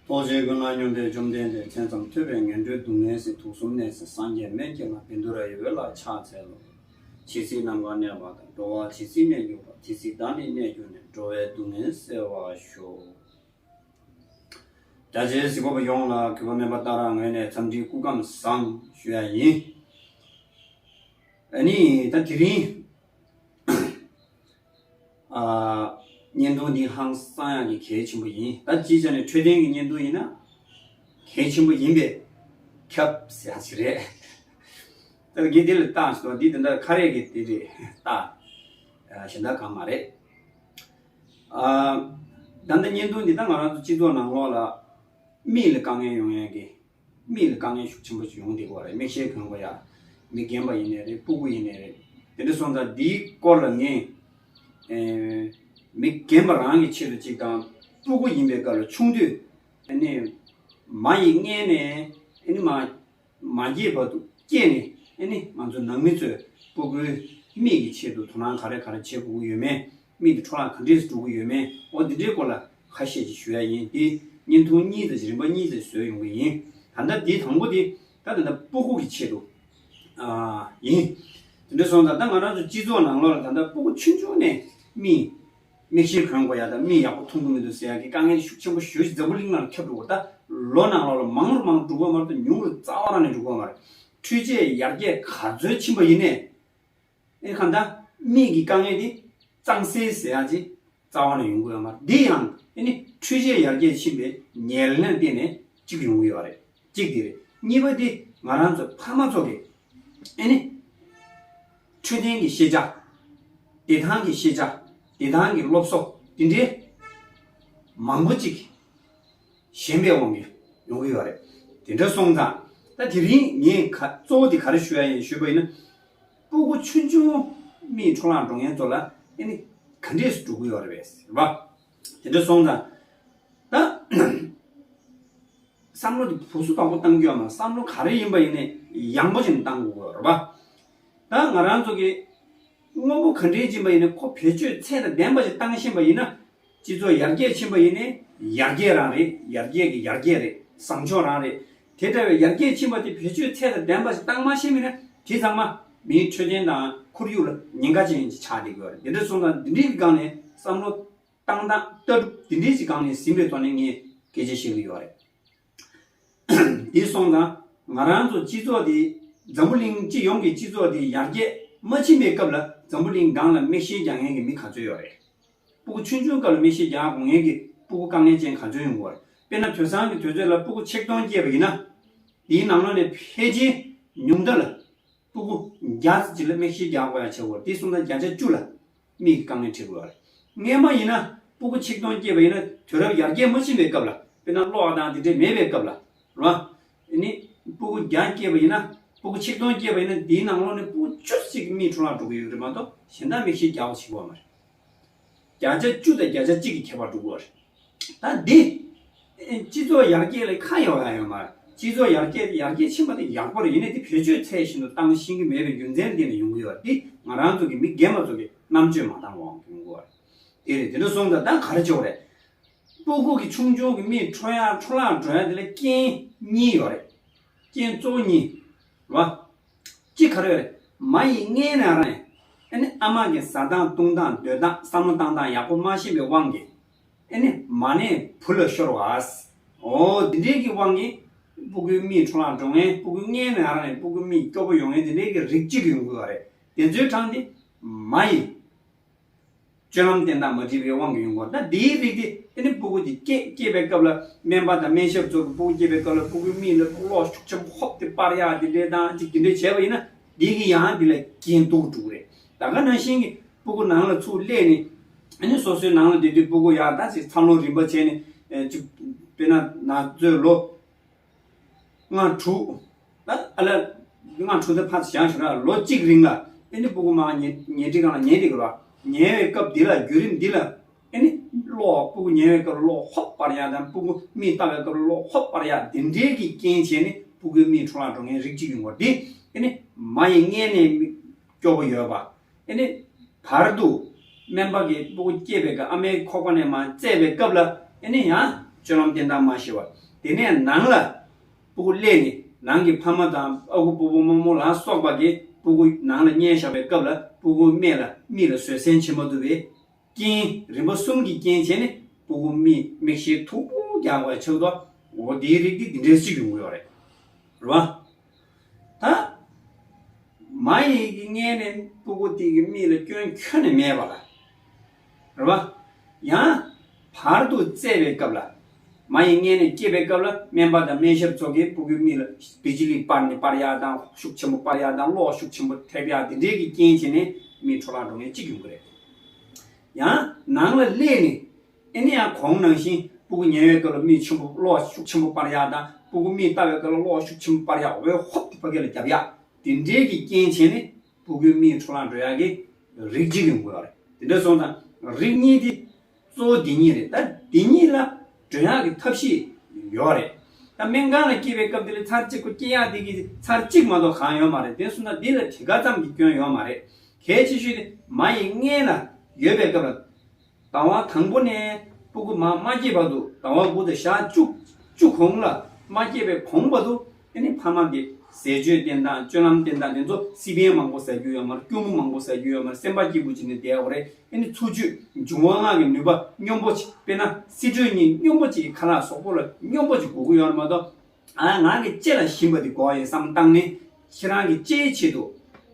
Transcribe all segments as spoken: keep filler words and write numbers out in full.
ཐུགས་རྗེ་ཀུན་ལ་སྙོམས་པའི་བཅོམ་ལྡན་འདས། མཚན་ཙམ་ཐོས་པས་ངན་འགྲོའི་སྡུག་བསྔལ་སེལ། དུག་གསུམ་ནད་སེལ་སངས་རྒྱས་སྨན་གྱི་བླ། བཻ་ཌཱུརྱ་ཡི་འོད་ལ་ཕྱག་འཚལ་ལོ། ཇི་སྲིད་ནམ་མཁའ་གནས་པ་དང་། འགྲོ་བ་ཇི་སྲིད་གནས་གྱུར་པ། དེ་སྲིད་བདག་ནི་གནས་གྱུར་ནས། འགྲོ་བའི་སྡུག་བསྔལ་སེལ་བར་ཤོག། རྒྱ་ཆེའི་གཟིགས་པ་པོ་ཡོངས་ལ་གུས་པ་སྨན་པ་ཏཱ་ར་ངོས་ནས་འཚམས་འདྲིའི་སྐུ་ཁམས་བཟང་ཞུ་ཡ་ཡིན། ཨ་ནི་ད་དེ་རིང་ཨ། བརྙན་ཐུང་འདི་ཧང་སང་ཡག་གི་གལ་ཆེན་པོ་ཡིན། ད་སྤྱིར་བྱས་ནས་འཕྲོད་བསྟེན་གྱི་བརྙན་ཐུང་ཡིན་ན་གལ་ཆེན་པོ་ཡིན་པས་ཁྱབ་ཟེར་ཡག་ཅིག་རེད། ད་འདི་འདི་ལ་བཏགས་སོ། འདི་འདི་འདྲ་ཁ་རས་ཀྱི་འདི་རེད། བཏགས། ཨ། གཞན་དག་གང་མ་རེད། ཨ། ད་ལྟ་བརྙན་ཐུང་འདི་ད་ང་རང་ཚོ་སྤྱི་ཚོགས་ནང་ལོགས་ལ་མིག་ལ་དཀའ་ངལ་ཡོང་ཡག་གི་མིག་ལ་དཀའ་ངལ་ཤུགས་ཆེན་པོ་ཞིག་ཡོང་བསྡད་ཀྱི་ཡོད་རེད། མིག་ཤེལ་གྱོན་དགོས་ཡ། མི་རྒན་པ་ཡིན་ནའི་རེད། སྤུ་གུ་ཡིན་ནའི་རེད། དེ་འདྲ་སོང་ཙང་འདིའི་སྐོར་ལ་ངས་ཨེ། མི་རྒན་པ་རང་གི་ཆེད་དུ་གཅིག་དང་། སྤུ་གུ་ཡིན་པའི་སྐབས་ལ་ཆུང་དུས་ཨ་ནི་མ་ཡི་མངལ་ནས་ཨ་ནི་མ་མ་སྐྱེས་བར་དུ་སྐྱེས་ནས་ཨ་ནི་ང་ཚོ་ནང་མི་ཚོས་སྤུ་གུའི་མིག་གི་ཆེད་དུ་དོ་སྣང་ག་རེ་ག་རེ་བྱེད་དགོས་ཀྱི་ཡོད་མེད། མིག་གི་འཕྲོ་བརླག་ག་འདྲས་སུ་འགྲོ་གི་ཡོད་མེད། འོ་འདི་འདྲའི་སྐོར་ལ་ཁ་ཤས་ཅིག་ཞུ་ཡ་ཡིན། དེ་བརྙན་ཐུང་གཉིས་ཙམ་ཞིག་རིམ་པ་གཉིས་ཙམ་བཟོས་ཡོང་གི་ཡིན། ད་ལྟ་དེ་དང་པོ་དེ་ད་ད་ལྟ་སྤུ་གུ་གི་ཆེད་དུ་ཨ་ཡིན། དེ་འདྲ་སོང་ཙང་ད་ང་རང་ཚོ་སྤྱི་ཚོགས་ནང་ལོགས་ལ་ད་ལྟ་སྤུ་གུ་ཆུང་ཆུང་ནས་མིག་མིག་ཤེལ་གྱོན་དགོས་ཡ་དང་། མིག་ཡག་པོ་མཐོང་གི་མི་འདུག་ཟེར་ཡ་གི་དཀའ་ངལ་ཤུགས་ཆེན་པོ་ཞེ་པོ་ཅིག་འཛམ་བུ་གླིང་ནང་ལ་ཁྱབ་འགྲོ་གི། ད་ལོ་ནང་ལོགས་ལ་མང་རུ་མང་རུ་འགྲོ་གི་མ་རེད་དང་། ཉུང་རུ་རྩ་བ་རང་ནས་འགྲོ་གི་མ་རེད། འཕྲུལ་ཆས་ཡར་རྒྱས་ག་ཚོད་ཕྱིན་པ་ཡིན་ནའི། ཨེ། གང་ལྟར་མིག་གི་དཀའ་ངལ་དེ་གཙང་སེལ་ཟེར་ཡག་ཅིག་རྩ་བ་ནས་ཡོང་གི་ཡོད་མ་རེད། འདི་ཡང་ཨ་ནི་འཕྲུལ་ཆས་ཡར་རྒྱས་ཕྱིན་པའི་ཉེར་ལེན་བརྟེན་ནས་གཅིག་ཡོང་གི་ཡོད་རེད། གཅིག་དེ་རེད། གཉིས་པ་དེ་ང་རང་ཚོ་ཕ་མ་ཚོ་གིས་ཨ་ནི་འཕྲོད་བསྟེན་གྱི་ཤེས་བྱ། བདེ་ཐང་གི་ཤེས་བྱ། བདེ་ཐང་གི་སློབ་གསོ་དེ་འདྲའི་མང་པོ་ཅིག་ཞན་པའི་དབང་གིས་ཡོང་གི་ཡོད་རེད། དེ་འདྲ་སོང་ཙང་ད་དེ་རིང་ངས་ག་གཙོ་བོ་དེ་ག་རེ་ཞུ་ཡ་ཡིན་ཞུས་པ་ཡིན་ན། སྤུ་གུ་ཆུང་ཆུང་མིག་འཕྲོ་བརླག་འགྲོ་མཁན་ཚོ་ལ་ཨ་ནི་ག་འདྲས་སུ་འགྲོ་གི་ཡོད་རེད་པས་ཟེར་བ། དེ་འདྲ་སོང་ཙང་ད་བསམ་བློ་དེ་བུ་སུ་དང་པོ་བཏང་རྒྱུ་ཡོད་མ་རེད། བསམ་བློ་ག་རེ་ཡིན་པ་ཡིན་ནའི་ཡང་པོ་ཅིག་བཏང་དགོས་ཀྱི་ཡོད་རེད་པ། ད་ང་རང་ཚོ་གི་སྔོན་པོ་ག་འདྲས་ཕྱིན་པ་ཡིན་ནའི་ཁོ་བེད་སྤྱོད་ཚད་དང་ལྡན་པ་ཞིག་བཏང་ཤེས་པ་ཡིན་ན། སྤྱི་ཚོགས་ཡར་རྒྱས་ཕྱིན་པ་ཡིན་ནའི་ཡར་རྒྱས་རང་རེད། ཡར་རྒྱས་ཀྱི་ཡར་རྒྱས་རེད། བཟང་ཕྱོགས་རང་རེད། དེ་འདྲ་བའི་ཡར་རྒྱས་ཕྱིན་པ་དེ་བེད་སྤྱོད་ཚད་དང་ལྡན་པ་ཞིག་བཏང་མ་ཤེས་པ་ཡིན་ན། དེ་ཚང་མ་མིའི་འཕྲོད་བསྟེན་དང་ཁོར་ཡུག་ལ་ཉེན་ཁ་ཅན་ཞིག་ཆགས་བསྡད་ཀྱི་ཡོད་རེད། དེ་འདྲ་སོང་ཙང་འདི་འདྲའི་གི་སྒང་ནས་བསམ་བློ་བཏང་སྟངས་ལྟ་གྲུབ་འདི་འདྲའི་ཞིག་སྒང་ནས་ཟིན་པའི་ཐོག་ནས་ངས་སྐད་ཆ་བཤད་ཀྱི་ཡོད་རེད། དེ་སོང་ཙང་ང་རང་ཚོ་སྤྱི་ཚོགས་དེ་འཛམ་བུ་གླིང་སྤྱི་ཡོངས་ཀྱི་སྤྱི་ཚོགས་དེ་ཡར་རྒྱས་མ་ཕྱིན་པའི་སྐབས་ལ་འཛམ་བུ་གླིང་སྒང་ལ་མིག་ཤེལ་རྒྱག་མཁན་གྱི་མི་ག་ཚོད་ཡོད་རེད། སྤུ་གུ་ཆུང་ཆུང་སྐབས་ལ་མིག་ཤེལ་རྒྱག་དགོས་མཁན་གྱི་སྤུ་གུ་དཀའ་ངལ་ཅན་ག་ཚོད་ཡོང་གི་ཡོད་རེད། དཔེར་ན་དེང་སང་གི་དུས་ཚོད་ལ་སྤུ་གུ་ཆིག་སྟོང་སྐྱེས་པ་ཡིན་ན། དེའི་ནང་ལོགས་ནས་ཕལ་ཆེར་ཉུང་མཐའ་ལ་སྤུ་གུ་བརྒྱ་ཙམ་ཅིག་ལ་མིག་ཤེལ་རྒྱག་དགོས་ཡ་ཆགས་ཀྱི་ཡོད་རེད། དེ་སོང་ཙང་བརྒྱ་ཆ་བཅུ་ལ་མིག་གི་དཀའ་ངལ་འཕྲད་ཀྱི་ཡོད་རེད། སྔས་མ་ཡིན་ན་སྤུ་གུ་ཆིག་སྟོང་སྐྱེས་པ་ཡིན་ན། དུས་རབས་ཡར་རྒྱས་མ་ཕྱིན་པའི་སྐབས་ལ། དཔེར་ན་གློག་དང་དེ་འདྲས་མེད་པའི་སྐབས་ལ། རེད་བ། ཨ་ནི་སྤུ་གུ་བརྒྱ་སྐྱེས་པ་ཡིན་ན། སྤུ་གུ་ཆིག་སྟོང་སྐྱེས་པ་ཡིན་ན། དེའི་ནང་ལོགས་ནས་སྤུ་གུ་བཅུ་ཞིག་གི་མིག་འཕྲོ་བརླག་འགྲོ་གི་ཡོད་རེད་མ་གཏོགས། གཞན་དག་མིག་ཤེལ་རྒྱག་པ་བྱེད་ཀྱི་ཡོད་མ་རེད། བརྒྱ་ཆ་བཅུ་དང་བརྒྱ་ཆ་གཅིག་གི་ཁྱད་པར་འགྲོ་གི་ཡོད་རེད། ད་འདི་སྤྱི་ཚོགས་ཡར་རྒྱས་ལ་ཁ་གཡོག་ཡ་ཡོད་མ་རེད། སྤྱི་ཚོགས་ཡར་རྒྱས་ཡར་རྒྱས་ཕྱིན་པ་དེ་ཡག་པོ་རེད། ཡིན་ནའི་དེ་བེད་སྤྱོད་ཚད་བཞིན་དུ་བཏང་ཤེས་ཀྱི་མེད་པའི་རྒྱུ་མཚན་འདི་ནས་ཡོང་གི་ཡོད་རེད། འདི་ང་རང་ཚོ་གི་མི་རྒན་པ་ཚོ་གི་རྣམ་དཔྱོད་མ་འདང་བ་ཡོང་གི་ཡོད་རེད། དེ་རེད། དེ་འདྲ་སོང་ཙང་ད་ག་རེ་བྱེད་དགོས་རེད། སྤུ་གུ་གི་ཆུང་ཆུང་གི་མིག་འཕྲོ་ཡ་འཕྲོ་བརླག་འགྲོ་ཡ་དེ་ལ་རྐྱེན་གཉིས་ཡོད་རེད། རྐྱེན་གཙོ་བོ་གཉིས། རེད་བ། གཅིག་ག་རེ་རེད། མ་ཡི་མངལ་ནས་རང་ནས་ཨ་ནི་ཨ་མ་གི་ཟ་སྟངས་འཐུང་སྟངས་སྡོད་སྟངས་བསམ་བློ་བཏང་སྟངས་ཡག་པོ་མ་ཤེས་པའི་དབང་གིས། ཨ་ནི་མ་ནས་བུ་ལ་ཤོར་བ། འོ་དེ་འདྲའི་གི་དབང་གིས་སྤུ་གུའི་མིག་འཕྲོ་བརླག་འགྲོ་མཁན། སྤུ་གུའི་མངལ་ནས་རང་ནས་སྤུ་གུའི་མིག་སྐྱོ་པོ་ཡོང་མཁན་དེ་འདྲའི་གི་རིགས་གཅིག་ཡོང་གི་ཡོད་རེད། དེ་ཚོའི་གྲངས་དེ་མ་ཡི་སྤྱོད་ལམ་བསྟེན་སྟངས་མ་འགྲིག་པའི་དབང་གིས་ཡོང་གི་ཡོད་རེད། ད་འདིའི་རིགས་དེ་ཨ་ནི་སྤུ་གུ་དེ་སྐྱེ་སྐྱེས་པའི་སྐབས་ལ་སྨན་པ་དང་སྨན་ཞབས་ཚོ་གིས་སྤུ་གུ་སྐྱེས་པའི་སྐབས་ལ་སྤུ་གུའི་མིག་ལ་གློག་ཤུགས་ཆེན་པོ་ཧོབ་སྟེ་སྤར་ཡག་དེ་འདྲས་དང་ཅིག་དེ་འདྲས་བྱས་པ་ཡིན་ན། འདི་གི་ཡང་འདི་ལ་རྐྱེན་སྡུག་འགྲོ་གི་རེད། ད་ག་ནང་བཞིན་གྱི་སྤུ་གུ་ནང་ལ་ཚུར་སླེབས་ནས་ཨ་ནི་སོ་སོའི་ནང་ལ་བསྡད་དུས་སྤུ་གུ་ཡག་ད་ཅིག་འཚར་ལོངས་རིམ་པ་བྱས་ནས། ཨེ། ཅིག་དཔེར་ན་ན་ཚོད་ལོ་ལྔ་དྲུག་ད་ཨ་ལ་ལྔ་དྲུག་ད་ཕར་བཞག་ཞོག་ར། ལོ་གཅིག་རིང་ལ་ཨ་ནི་སྤུ་གུ་མར་ཉལ་ཉལ་ཁྲིའི་སྒང་ལ་ཉལ་བསྡད་ཀྱི་རེད་བ། ཉལ་བའི་སྐབས་འདི་ལ་བརྒྱུད་རིམ་འདི་ལ་ཨ་ནི་གློག་སྤུ་གུ་ཉལ་བའི་སྐབས་ལ་གློག་ཧོབ་སྤར་ཡག་དང་། སྤུ་གུ་མིག་ལྟ་བའི་སྐབས་ལ་གློག་ཧོབ་སྤར་ཡག་དེ་འདྲའི་གི་རྐྱེན་བྱས་ནས་སྤུ་གུའི་མིག་འཕྲོ་བརླག་འགྲོ་མཁན་རིགས་གཅིག་ཡོང་གི་ཡོད་རེད། འདི་ཨ་ནི་མ་ཡི་མངལ་ནས་སྐྱོ་པོ་ཡོད་པ། ཨ་ནི་བར་དུ་སྨན་པ་གིས་སྤུ་གུ་སྐྱེས་པའི་སྐབས་ཨ་མའི་ཁོག་པ་ནས་མར་བཙས་པའི་སྐབས་ལ་ཨ་ནི་ཡང་ སྤྱོད་ལམ་བསྟེན་སྟངས་མ་ཤེས་པ། དེ་ནས་ནང་ལ་སྤུ་གུ་སླེབས་ནས་ནང་གི་ཕ་མ་དང་ཨ་ཁུ་སྤོ་བོ་རྨོ་མོ་ལ་སོགས་པ་གིས་སྤུ་གུ་ནང་ལ་བསྙལ་བཞག་པའི་སྐབས་ལ་སྤུ་གུ་རྨིས་ལ་མིག་ལ་བཟོད་བསྲན་བྱེད་མ་ཐུབ་པའི་རྐྱེན། རིམ་པ་གསུམ་གྱི་རྐྱེན་བྱས་ནས་སྤུ་གུ་རྨིས་མིག་ཤེལ་མཐུག་པོ་རྒྱག་པ་ཆགས་དུས། འོ་དེའི་རིགས་འདི་འདི་འདྲའི་གཅིག་ཡོང་གི་ཡོད་རེད། རེད་བ། ད་མ་ཡི་གི་མངལ་ནས་སྤུ་གུ་དེ་གི་མིག་ལ་སྐྱོན་ཁྱོན་ནས་མེད་པ་ལ། རེད་བ། ཡང་བར་དུ་བཙས་པའི་སྐབས་ལ། མ་ཡི་མངལ་ནས་སྐྱེས་པའི་སྐབས་ལ་སྨན་པ་དང་སྨན་ཞབས་ཚོ་གིས་སྤུ་གུའི་མིག་ལ་བི་ཇི་ལི་སྤར་ནས་སྤར་ཡག་དང་ཤུགས་ཆེན་པོ་སྤར་ཡག་དང་གློག་ཤུགས་ཆེན་པོ་ཐེབས་ཡག་དེ་འདྲའི་གི་རྐྱེན་བྱས་ནས་མིག་འཕྲོ་བརླག་འགྲོ་མཁན་གཅིག་ཡོང་གི་རེད། ཡང་ནང་ལ་སླེབས་ནས་ཨེ་ནི་ཡང་གོང་ནང་བཞིན་སྤུ་གུ་ཉལ་བའི་སྐབས་ལ་མིག་ཆེན་པོ་གློག་ཤུགས་ཆེན་པོ་སྤར་ཡག་དང་སྤུ་གུ་མིག་ལྟ་བའི་སྐབས་ལ་གློག་ཤུགས་ཆེན་པོ་སྤར་ཡག་འོད་ཧོབ་ཕ་གི་ལ་རྒྱབ་ཡག་དེ་འདྲའི་གི་རྐྱེན་བྱས་ནས་སྤུ་གུའི་མིག་འཕྲོ་བརླག་འགྲོ་ཡག་གི་རིགས་གཅིག་ཡོང་གི་ཡོད་རེད། དེ་འདྲ་སོང་ཙང་རིགས་གཉིས་དེ་གཙོ་བོ་འདི་གཉིས་རེད། ད་འདི་གཉིས་ལ་འགྲོ་ཡག་གི་ཐབས་ཤེས་ཡོད་རེད། ད་སྨན་ཁང་ལ་སྐྱེས་པའི་སྐབས་དེ་ལ་ཚར་གཅིག་པོ་སྐྱེ་ཡག་དེ་གི་ཚར་གཅིག་མ་གཏོགས་གང་ཡོད་མ་རེད། དེ་སོང་ཙང་འདི་ལ་དྲི་ག་ཙམ་གྱི་སྐྱོན་ཡོད་མ་རེད། གལ་ཆེ་ཤོས་དེ་མ་ཡི་མངལ་ལ་ཡོད་པའི་སྐབས་ལ། ཟླ་བ་དང་པོ་ནས་སྤུ་གུ་མ་མ་སྐྱེས་བར་དུ་ཟླ་བ་དགུ་དང་ཞག་བཅུ་བཅུ་གོང་ལ་མ་སྐྱེས་པའི་གོང་བར་དུ་ཨེ་ནི་ཕ་མ་གིས་ཟས་སྤྱོད་བསྟེན་སྟངས་སྤྱོད་ལམ་བསྟེན་སྟངས་དེ་ཚོ་སི་པན་མང་པོ་ཟ་རྒྱུ་ཡོད་མ་རེད། སྐྱུར་མོ་མང་པོ་ཟ་རྒྱུ་ཡོད་མ་རེད། སེམས་པ་སྐྱིད་པོ་བྱས་ནས་བསྡད་དགོས་རེད། ཨེ་ནི་འཚོ་བཅུད་འབྱུང་བ་ལྔ་གི་ནུས་པ་སྙོམས་པོ་བྱས། དཔེར་ན་སི་ཁྲོན་གཉིས་སྙོམས་པོ་བྱས་ཁ་ལག་གཟུགས་པོ་ལ་སྙོམས་པོ་བྱས་དགོས་ཀྱི་ཡོད་རེད་མ་གཏོགས། ཨ་ང་གི་ལྕེ་ལ་ཞིམ་པ་དེ་དགོས་ཡིན་བསམ་བཏང་ནས་ཁྱེད་རང་གི་ལྕེའི་ཆེད་དུ།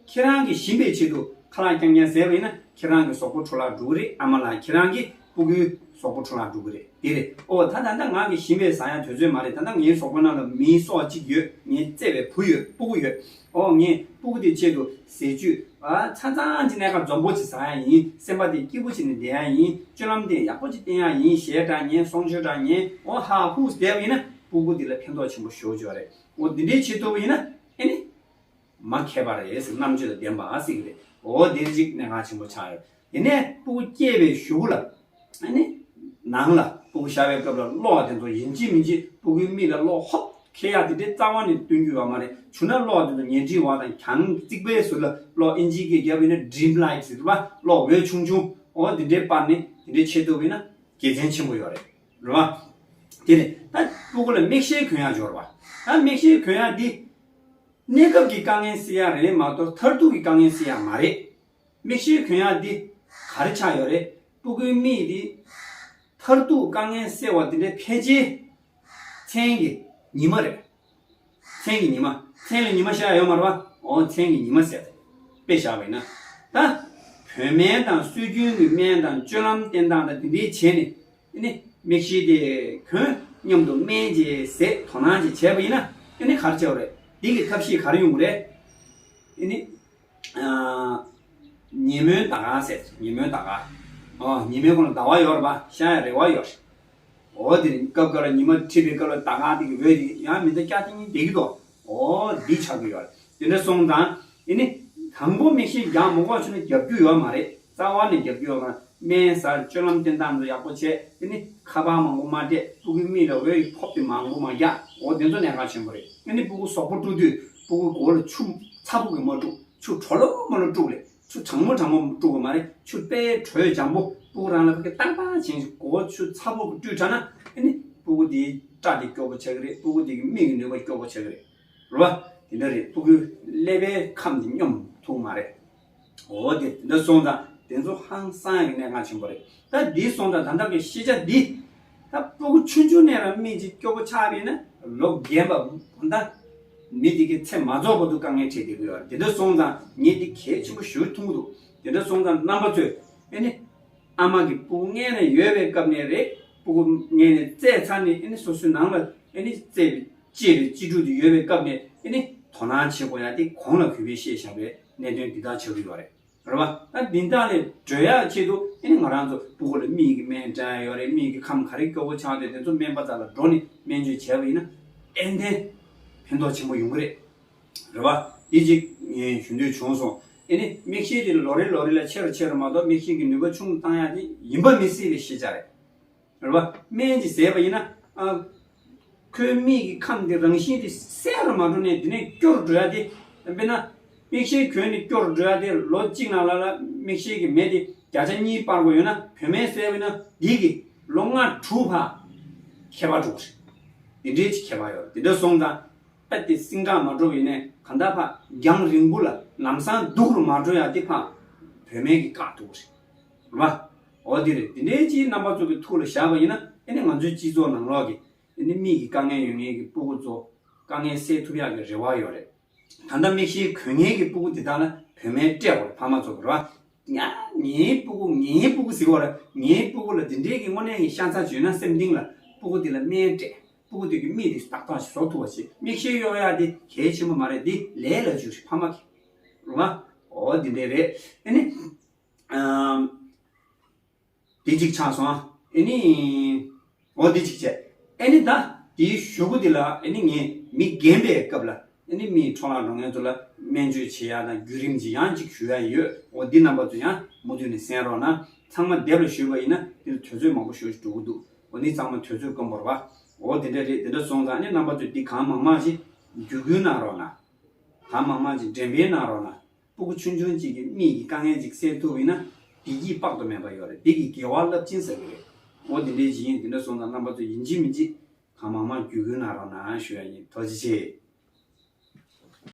ཁྱེད་རང་གི་ཞིམ་པའི་ཆེད་དུ་ཁ་ལག་རྐྱང་རྐྱང་ཟས་པ་ཡིན་ན་ཁྱེད་རང་གི་གཟུགས་པོ་འཕྲོ་བརླག་འགྲོ་གི་རེད། ཨ་མ་ལགས་ཁྱེད་རང་གི་སྤུ་གུའི་གཟུགས་པོ་འཕྲོ་བརླག་འགྲོ་གི་རེད། དེ་རེད། ཨོ་ད་ད་ལྟ་ང་གི་ཞིམ་པའི་ཟ་ཡག་དུས་ཚོད་མ་རེད། ད་ལྟ་ངའི་གཟུགས་པོ་ནང་ལ་མིའི་སྲོག་གཅིག་ཡོད། ངའི་བཙས་པའི་བུ་ཡོད། སྤུ་གུ་ཡོད། ཨོ་ངས་སྤུ་གུ་དེའི་ཆེད་དུ་ཟས་བཅུད་ཨ་ཆ་ཚང་གི་གནས་སྐབས་འཛོམས་པོ་ཅིག་ཟ་ཡག་ཡིན། སེམས་པ་དེ་སྐྱིད་པོ་བྱས་ནས་བསྡད་ཡག་ཡིན། སྤྱོད་ལམ་དེ་ཡག་པོ་ཅིག་བསྟེན་ཡག་ཡིན། གཞས་འདྲ་ཉན། གསུང་ཆོས་འདྲ་ཉན། ཨོ་ཧ་ཧུ་བསྡད་པ་ཡིན་ན་སྤུ་གུ་དེ་ལ་ཕན་ཐོགས་ཆེན་པོ་ཞེ་པོ་ཅིག་ཡོད་རེད། འོ་འདི་འདྲའི་བྱེད་ཐུབ་པ་ཡིན་ན་ཨེ་ནི་མ་མཁས་པ་རེད་ཟེར། རྣམ་དཔྱོད་དང་ལྡན་པ་ཟེར་གྱི་རེད། འོ་འདིར་ཅིག་གནད་འགག་ཆེན་པོ་ཆགས་ཡོད། དེ་ནས་སྤུ་གུ་སྐྱེས་པའི་གཞུག་གུ་ལ་ཨ་ནི་ནང་ལ་སྤུ་གུ་ཤར་བའི་སྐབས་ལ་གློག་དེ་ཚོ་ཡིན་གཅིག་མིན་གཅིག་སྤུ་གུའི་མིག་ལ་གློག་ཧོབ་ཁེལ་ཡག་དེ་འདྲའི་རྩ་བ་ནས་སྟོན་རྒྱུ་ཡོད་མ་རེད། བྱུང་ན་གློག་དེ་ཚོ་ཉལ་ཁྲིའི་འོག་དང་གྱང་རྩིག་པའི་ཟུར་ལ་གློག་ཨིན་ཇིའི་སྐད་བརྒྱབ་ཡིན་ན་ཌིམ་ལའིཊ་ཟེར་བ་གློག་འོད་ཆུང་ཆུང་འོ་དེ་འདྲའི་སྤར་ནས་དེ་འདྲའི་བྱེད་ཐུབ་ཡིན་ན་དགེ་མཚན་ཆེན་པོ་ཡོད་རེད། རེད་བ། དེ་ནས་ད་སྤུ་གུ་ལ་མིག་ཤེལ་གོན་ཡག་འབྱོར་བ། ད་མིག་ཤེལ་གོན་ཡག་འདི་གནས་སྐབས་ཀྱི་དཀའ་ངལ་སེལ་ཡག་རེད་མ་གཏོགས་མཐར་ཐུག་གི་དཀའ་ངལ་སེལ་ཡག་མ་རེད། མིག་ཤེལ་གོན་ཡག་འདི་ག་རེ་ཆགས་ཡོད་རེད། སྤུ་གུའི་མིག་འདི་མཐར་ཐུག་དཀའ་ངལ་སེལ་བ་འདི་འདྲའི་ཕལ་ཆེར་མཚན་གྱི་ཉི་མ་རེད། མཚན་གྱི་ཉི་མ། མཚན་ལ་ཉི་མ་ཤར་ཡོད་མ་རེད་པ། འོ་མཚན་གྱི་ཉི་མ་ཟེར་ཏེ་དཔེ་བཞག་པ་ཡིན་ན། ད་བོད་སྨན་དང་སྲོལ་རྒྱུན་གྱི་སྨན་དང་སྤྱོད་ལམ་བསྟེན་སྟངས་དང་དེ་འདྲའི་བྱས་ནས་ཨ་ནི་མིག་ཤེལ་དེ་གོན། མཉམ་དུ་སྨན་ཅིག་ཟས། དོ་སྣང་ཅིག་བྱས་པ་ཡིན་ན་ཨ་ནི་ག་རེ་བྱེད་པ་རེད། འདི་གི་ཐབས་ཤེས་ག་རེ་ཡོང་གི་རེད། ཨ་ནི་ཨ། ཉིན་མོའི་ཟླ་སྐར་ཟེར། ཉིན་མོའི་ཟླ་སྐར། ཨོ་ཉིན་མོའི་ཁོངས་ལ་ཟླ་བ་ཡོད་རེད་པ། ཤར་ཡག་རེ་བ་ཡོད་རེད། འོ་དེ་རིང་སྐབས་འགའ་ལ་ཉི་མ་འཁྲིགས་པའི་སྐབས་ལ་ཟླ་སྐར་དེ་གི་འོད་དེ་ཡང་མི་འདྲ་སྐྱག་ཐིང་ཐིང་བསྡད་ཀྱི་འདུག་འོ་འདི་ཆགས་ཀྱི་ཡོད་རེད། དེ་འདྲ་སོང་ཙང་ཨ་ནི་དང་པོ་མིག་ཤེལ་རྒྱག་མ་དགོས་བྱུང་ན་རྒྱག་རྒྱུ་ཡོད་མ་རེད། རྩ་བ་ནས་རྒྱག་རྒྱུ་ཡོད་མ་རེད། སྨན་ཟ། སྤྱོད་ལམ་བསྟེན་སྟངས་ཚོ་ཡག་པོ་བྱས། ཨ་ནི་ཁ་པར་མང་པོ་མ་སྤྲད། སྤུ་གུའི་མིག་ལ་འོད་ཀྱི་ཕོབ་དེ་མང་པོ་མ་རྒྱག་འོ་དེ་ཚོ་གནད་འགག་ཆེན་པོ་རེད། ཨ་ནི་སྤུ་གུ་གཟུགས་པོ་བཀྲུ་དུས་སྤུ་གུའི་མགོ་ལ་ཆུ་ཚ་པོ་གིས་མ་བཀྲུ། ཆུ་དྲོ་ལོ་མ་ལོ་བཀྲུ་དགོས་རེད། ཆུ་གྲང་མོ་གྲང་མོ་བཀྲུ་དགོས་མ་རེད། ཆུ་དཔེ་དྲོད་འཇམ་པོ་སྤུ་གུ་རང་ལ་ཕ་གི་ཏག་ཏག་བྱིན། མགོ་ཆུ་ཚ་པོ་གིས་བཀྲུས་དྲགས་ན་ཨ་ནི་སྤུ་གུ་དེའི་སྐྲ་དེ་སྐྱོ་པོ་ཆགས་ཀྱི་རེད། སྤུ་གུ་དེ་གི་མིག་གི་ནུས་པ་སྐྱོ་པོ་ཆགས་ཀྱི་རེད། རེད་བ། དེ་འདྲ་རེད། སྤུ་གུའི་ཀླད་པའི་ཁམས་དེ་སྙོམས་ཐུབ་མ་རེད། འོ་དེ་དེ་འདྲ་སོང་ཙང་དེ་ཚོ་ཧང་སང་ཡག་གི་གནད་འགག་ཆེན་པོ་རེད། ད་འདི་སོང་ཙང་ད་ལྟ་གི་ཤེས་བྱ་འདི་ད་སྤུ་གུ་ཆུང་ཆུང་ནས་རང་མིག་ཅིག་སྐྱོ་པོ་ཆགས་པ་ཡིན་ན་ལོ་རྒན་པ་ད་མི་དེ་གི་ཚེ་མ་རྫོགས་བར་དུ་དཀའ་ངལ་འཕྲད་བསྡད་ཀྱི་ཡོད་རེད། དེ་འདྲ་སོང་ཙང་ངས་འདི་གལ་ཆེན་པོ་ཞེ་པོ་མཐོང་གི་འདུག་དེ་འདྲ་སོང་ཙང་རྣམ་པ་ཚོས་ཨ་ནི་ཨ་མ་གི་སྤུ་གུ་མངལ་ནས་ཡོད་པའི་སྐབས་ནས་རེད། སྤུ་གུ་མངལ་ནས་བཙས་ཚར་ནས་ཨ་ནི་སོ་སོའི་ནང་ལ་ཨ་ནི་བཙས་པའི་སྐྱེས་པའི་གཅེས་ཕྲུག་དེ་ཡོད་པའི་སྐབས་ནས་ཨ་ནི་དོ་སྣང་བྱེད་དགོས་ཡག་དེ་གོང་ལ་གུས་པས་བཤད་བཞག་པའི་གནད་དོན་འདི་དག་ཆགས་ཀྱི་ཡོད་རེད། རེད་བ། ད་འདི་དག་ལས་སྒྲོལ་ཡག་ཆེད་དུ་ཨ་ནི་ང་རང་ཚོ་སྤུ་གུ་ལ་མིག་གི་སྨན་སྤྲད་ཡག་ཡོད་རེད། མིག་གི་ཁམས་ག་རེ་སྐྱོ་པོ་ཆགས་དེ་དེ་ཚོ་སྨན་པ་རྩ་ལ་འགྲོ་ནས་སྨན་བཅོས་བྱས་པ་ཡིན་ན་ཏན་ཏན་ཕན་ཐོགས་ཆེན་པོ་ཡོང་གི་རེད། རེད་བ། འདི་གཅིག་ངས་ཞུ་འདོད་བྱུང་སོང་། ཨ་ནི་མིག་ཤེལ་དེ་ལོ་རེ་ལོ་རེ་ལ་ཆེ་རུ་ཆེ་རུ་མ་གཏོགས་མིག་ཤེལ་གྱི་ནུས་པ་ཆུང་རུ་བཏང་ཡག་དེ་ཡིན་པ་མི་སྲིད་པའི་ཤེས་བྱ་རེད། རེད་བ། སྨན་ཅིག་བཟས་པ་ཡིན་ན་ཨ། ཁོའི་མིག་གི་ཁམས་དེ་རང་བཞིན་དེ་གསལ་རུ་མ་འགྲོ་ནས་དེ་ནས་སྐྱོ་རུ་འགྲོ་ཡག་དེ། དཔེར་ན། མིག་ཤེལ་གྱོན་ནས་སྐྱོ་རུ་འགྲོ་ཡག་དེ་ལོ་གཅིག་ནང་ལ་ལ་མིག་ཤེལ་གྱི་མེ་དེ་བརྒྱ་ཆ་གཉིས་སྤར་དགོས་ཡོད་ན་བོད་སྨན་བཟས་པ་ཡིན་ན་འདི་གི་ལོ་ལྔ་དྲུག་བར། ཁྱད་པར་འགྲོ་གི་རེད། དེ་འདྲའི་ཅིག་ཁྱད་པར་ཡོད་རེད། དེ་འདྲ་སོང་ཙང་། ཨ་དེ་སིང་དྲག་མ་འགྲོ་བ་ཡིན་ནའི་གང་ལྟར་ཕར་རྒྱང་རིང་པོ་ལ་ལམ་སང་སྡུག་རུ་མ་འགྲོ་ཡ་དེ་ཕར་བུད་མེད་ཀྱིས་བཀག་ཐུབ་ཀྱི་རེད། རེད་བ། འོ་དེ་རེད། དེ་འདྲའི་ཅིག་རྣམ་པ་ཚོ་གི་ཐུགས་ལ་བཞག་པ་ཡིན་ན། ཨ་ནི་ང་ཚོའི་སྤྱི་ཚོགས་ནང་ལོགས་ཀྱི་ཨ་ནི་མིག་གི་དཀའ་ངལ་ཡོད་མཁན་གྱི་སྤུ་གུ་ཚོ་དཀའ་ངལ་སེལ་ཐུབ་ཡག་གི་རེ་བ་ཡོད་རེད། ད་ལྟ་མིག་ཤེལ་གོན་མཁན་གྱི་སྤུ་གུ་དེ་དག་ལ་བུད་མེད་སྤྲད་དགོས་རེད། ཕ་མ་ཚོ་གི་རེད་བ། ང་ངའི་སྤུ་གུ་ངའི་སྤུ་གུ་ཟེར་བ་རེད། ངའི་སྤུ་གུ་ལ་དེ་འདྲའི་གི་དངོས་གནས་ཀྱི་ཤ་ཚ་བྱོས་ན་སེམས་གཏིང་ལ་སྤུ་གུ་དེ་ལ་སྨན་སྤྲད། སྤུ་གུ་དེ་གི་མིག་དེ་ཏག་ཏག་ཞིག་བཟོ་ཐུབ་པ་བྱེད། མིག་ཤེལ་གཡོག་ཡག་དེ་གལ་ཆེན་པོ་མ་རེད། དེ་ལས་སླ་བཅུག་རེད་ཕ་མ་གི། རེད་བ། འོ་དེ་འདྲ་རེད། ཨ་ནི། ཨམ། དེ་གཅིག་ཆགས་སོང་ཨ། ཨ་ནི། འོ་དེ་གཅིག་བྱས། ཨ་ནི་ད་དེའི་གཞུག་གུ་དེ་ལ་ཨ་ནི་ངས་མི་རྒན་པའི་སྐབས་ལ་ཨ་ནི་མིའི་འཕྲོ་བརླག་འགྲོ་མཁན་ཚོ་ལ་སྨན་བཅོས་བྱེད་ཡག་དང་བརྒྱུད་རིམ་ཅིག་ཡང་ཅིག་ཞུ་ཡག་ཡོད། འོ་འདི་རྣམ་པ་ཚོ་ཡང་མུ་མཐུད་ནས་གསན་རོགས་གནང་། ཚང་མ་སྡེབ་ལ་ཞུས་པ་ཡིན་ན་འདི་ལ་དུས་ཚོད་མང་པོ་ཞེ་པོ་ཅིག་འགྲོ་གི་འདུག་འོ་འདི་ཚང་མ་དུས་ཚོད་དཀོན་པོ་རེད་བ། འོ་དེ་འདྲ་རེད། དེ་འདྲ་སོང་ཙང་ཨ་ནི་རྣམ་པ་ཚོས་འདི་གང་མང་མང་ཞིག་བརྒྱུད་སྐུལ་གནང་རོགས་གནང་། གང་མང་མང་ཞིག་འགྲེམས་སྤེལ་གནང་རོགས་གནང་། སྤུ་གུ་ཆུང་ཆུང་གཅིག་གི་མིག་གི་དཀའ་ངལ་ཅིག་སེལ་ཐུབ་ཡིན་ན། བདེ་སྐྱིད་དཔག་ཏུ་མེད་པ་ཡོད་རེད། བདེ་སྐྱིད་དགེ་བ་རླབས་ཆེན་ཟེར་གི་རེད། འོ་དེ་འདྲའི་ཅིག་ཡིན། དེ་འདྲ་སོང་ཙང་རྣམ་པ་ཚོ་ཡིན་གཅིག་མིན་གཅིག་གང་མང་མང་བརྒྱུད་སྐུལ་གནང་རོགས་གནང་ཞུ་ཡ་ཡིན། ཐུགས་རྗེ་ཆེ།